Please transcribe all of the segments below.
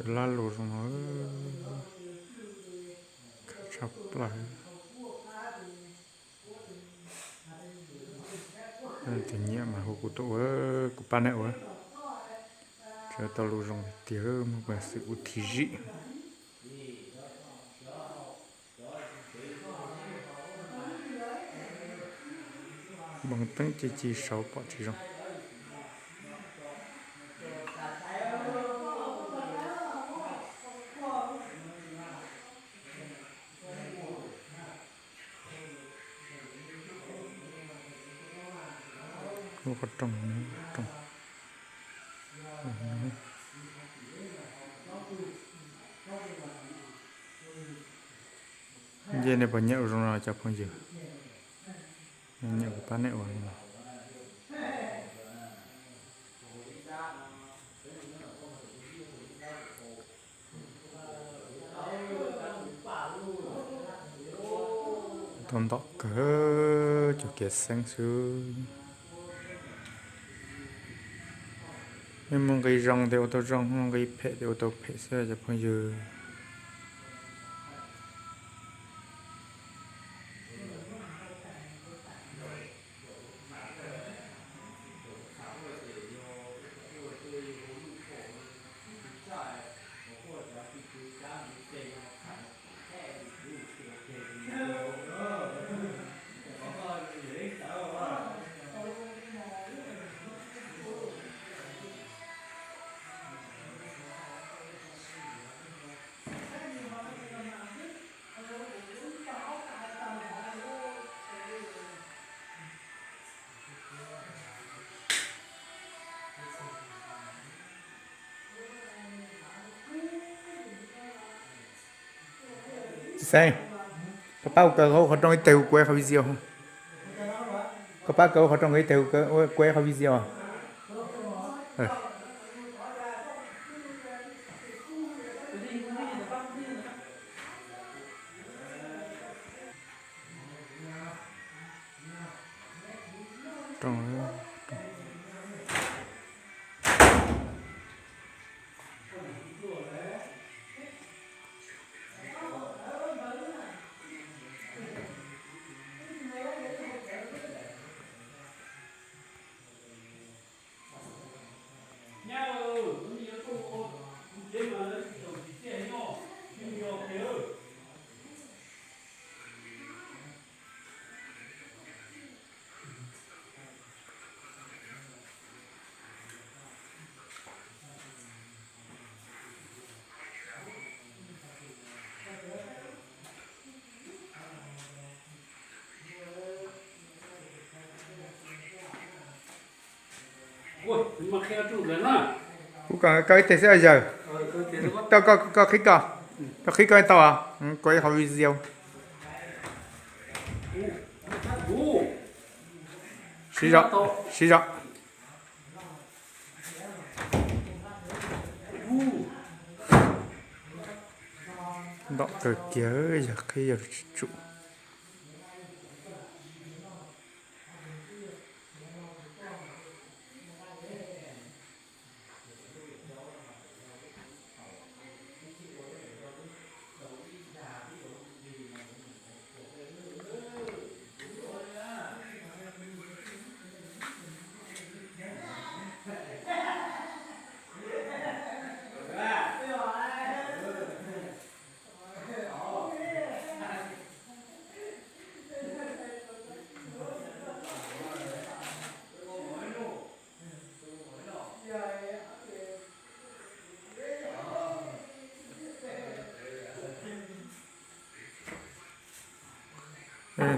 Lab lus zoo no, khab tshaj plaws. Tus nyiam mas hu kuv tuaj ua, kuv pab nej ua. Tsis tau lus zoo tiag, muaj peev xwm ua thim zim. Npoo teeb ci ci saud pom tsis zoo. Qhov rooj, rooj. Nce nej puas nyiam ua zoo no cov phooj ywg? Nyiam kuv pab nej ua li no. Tau ntom kawg, cov kev xeeb xwb. Nej muaj nqi zoo ces ua tau zoo, muaj nqi phem ces ua tau phem xwb cov phooj ywg. Txiv Xeeb, koj pab ua kaw qhov rooj ib teg kuv kuaib qhov video. Koj pab kaw qhov rooj ib teg kuaib qhov video. Kuv kom koj ib teg xwb yawg. Koj qhib koj, koj qhib koj tau, kuaib qhov video. Siv zog, siv zog. Ntom kawg kiag, yawg qhib yawg tsis tsum.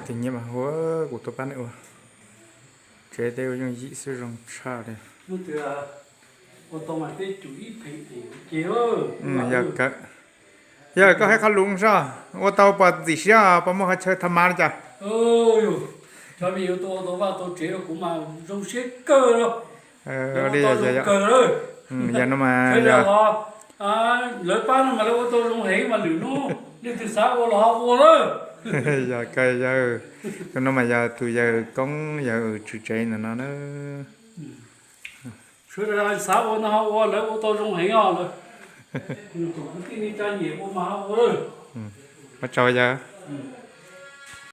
Tus nyiam mas hu kuv tuaj pab nej ua. Tsev tej ua yooj yim xwb zoo tshaj li. Yog kawg. Yog koj hais qhov lus zog, ua tau puas ntxim siab, puas muaj qhov chaw tham mas li cas? Li yog no mas, lawv pab no mas lawv ua tau zoo heev mas lwm hnub leej twg xav ua los ho ua lawm. Yog kawg yawg, tus no mas yog tus yawg koob yawg tswv tsev ntawm no na. Sawv daws xav ua no ho ua, lawv ua tau zoo heev os lawm. Nws tus kwv tij neej tsa nyiam ua mas ua lawm. Ua tsaug yawg.